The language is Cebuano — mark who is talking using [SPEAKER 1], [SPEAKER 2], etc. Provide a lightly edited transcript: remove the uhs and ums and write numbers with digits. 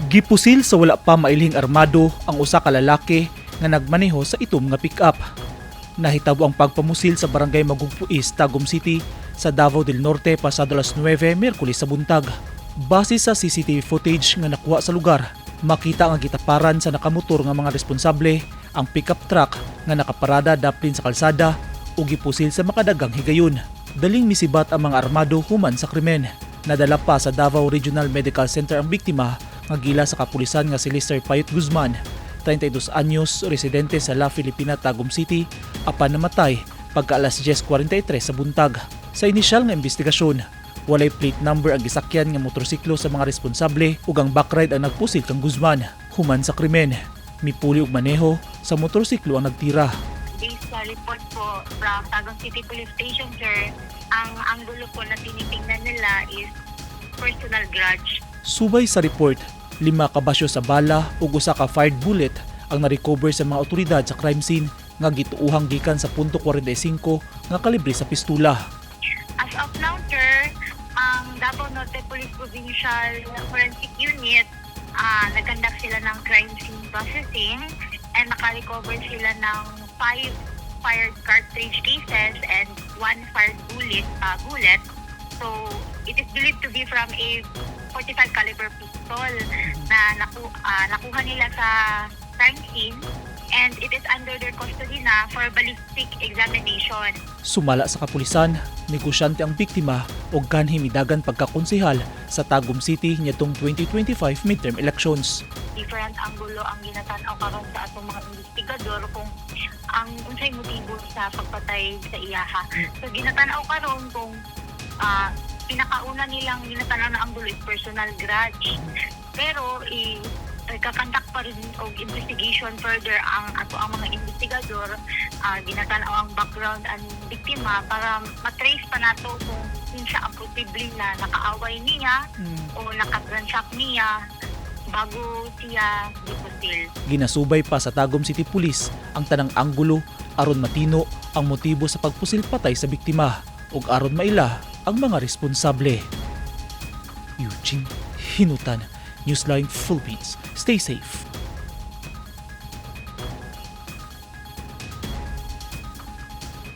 [SPEAKER 1] Gipusil sa wala pa mailhing armado ang usa ka lalaki nga nagmaneho sa itom nga pick-up. Nahitabo ang pagpamusil sa Barangay Magugpo East, Tagum City sa Davao del Norte pasado alas 9 Miyerkules sa buntag. Base sa CCTV footage nga nakuha sa lugar, makita nga gitaparan sa nakamotor nga mga responsable ang pickup truck nga nakaparada daplin sa kalsada ug gipusil sa makadagang higayon. Daling misibat ang mga armado human sa krimen. Nadala pa sa Davao Regional Medical Center ang biktima nga gila sa kapulisan nga si Lester Payot Guzman, 32 anyos, residente sa La Filipina, Tagum City, apan namatay pagka alas 10:43 sa buntag. Sa inisyal nga investigasyon, walay plate number ang gisakyan nga motorsiklo sa mga responsable ug ang backride ang nagpusil kang Guzman. Human sa krimen, mipuli og maneho sa motorsiklo ang nagtira.
[SPEAKER 2] Based sa report po from Tagum City Police Station, sir, ang anggulo po na tinitingnan nila is personal grudge.
[SPEAKER 1] Subay sa report, 5 ka basyo sa bala ug usa ka fired bullet ang na-recover sa mga otoridad sa crime scene nga gituuhang gikan sa .45 nga kalibre sa pistula.
[SPEAKER 2] As of now, sir, ang Davao Norte Police Provincial Forensic Unit, nag-conduct sila ng crime scene processing and naka-recover sila ng five fired cartridge cases and one fired bullet. So, it is believed to be from a 45 caliber pistol na nakuha nila sa crime scene and it is under their custody na for ballistic examination.
[SPEAKER 1] Sumala sa kapulisan, negosyante ang biktima ug ganhi midagan pagkakonsehal sa Tagum City niadtong 2025 midterm elections.
[SPEAKER 2] Different anggulo ang ginatan-aw karon sa atong mga investigador kung ang unsay motibo sa pagpatay sa iyaha. So ginatan-aw karon kung pinakauna nilang ginatan-aw na anggulo is personal grudge. Pero nagka-conduct pa rin og investigation further ang ato ang mga investigador, ginatan-aw ang background ang biktima para matrace pa nato kung kinsa ang posible na nakaaway niya o nakatransact niya bago siya gipusil.
[SPEAKER 1] Ginasubay pa sa Tagum City Police ang tanang anggulo aron matino ang motibo sa pagpusil patay sa biktima ug aron maila ang mga responsable. Eugene Hinutan, Newsline Philippines. Stay safe.